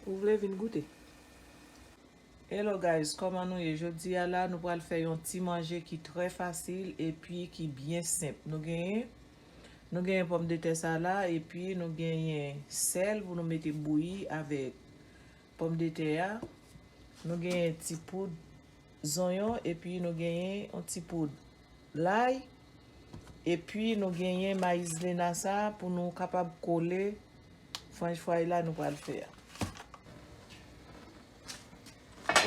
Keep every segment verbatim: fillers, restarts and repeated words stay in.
Ou vle vin goute? Hello guys, kòman nou ye? Jodi a la, nou pral fè yon ti manje ki trè fasil epi ki byen senp. Nou genyen, nou genyen pòmdetè sa la, epi nou genyen sèl pou nou mete bouyi avèk pòmdetè a. Nou genyen ti poud zonyon, epi nou genyen yon ti poud lay. Epi nou genyen mayizlena sa pou nou kapab kole french fry la nou pral fè a.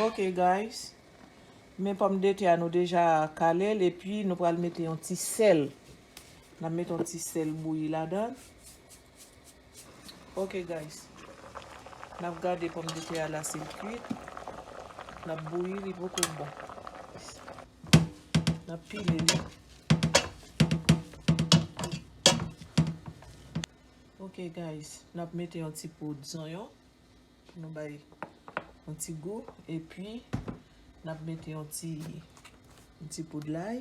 Ok guys, men pòmdetè a nou deja kale l, epi nou pral mete yon ti sèl. N ap mete yon ti sèl bouyi ladan l. Ok guys, n ap gade pòmdetè a la si l kwit. N ap bouyi, li poko bon. N ap pile li. Ok guys, n ap mete yon ti poud zonyon pou nou bay yon ti gou, epi n ap mete yon ti, yon ti poud lay.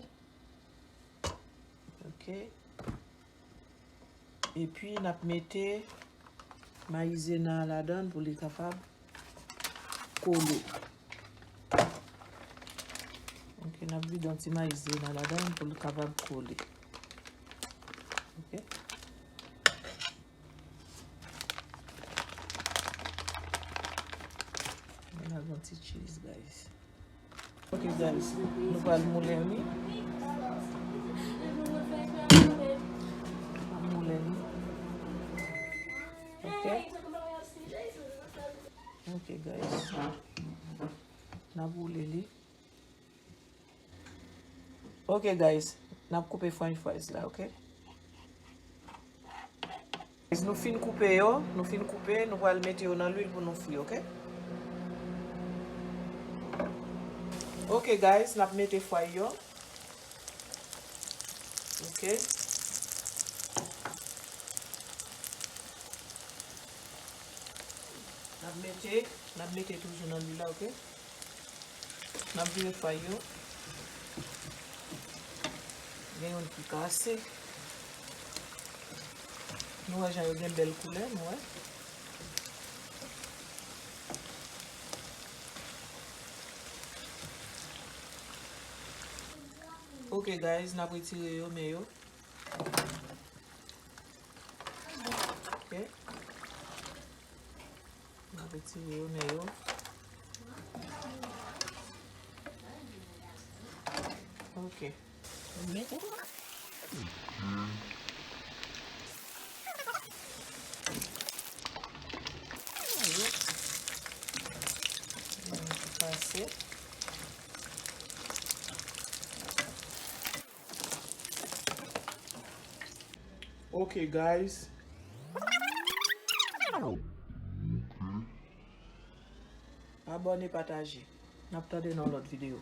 Ok. Epi n ap mete mayizena ladan l pou li kapab kole. Ok, n ap vide yon ti mayizena ladan l pou li kapab kole. Ok. Mwen la yon ti cheese, guys. Ok guys, nou pral moulen li. Moulen li. Ok. Ok guys. N ap woule li. Ok guys, n ap koupe french fries la, ok? Nou fin koupe yo, nou fin koupe, nou pral mete yo nan lwil pou nou fri, ok? Ok guys, n ap mete fry yo. Ok. N ap mete, n ap mete toujou nan lwil la, ok? N ap vire fry yo. Gen youn ki kase. Nou wè jan yo gen bèl koulè, nou wè. Ok guys, n ap retire yo, men yo. Ok. N ap retire yo, men yo. Ok. Pase. Ok guys. Abòne, pataje. N ap tande nan lòt videyo.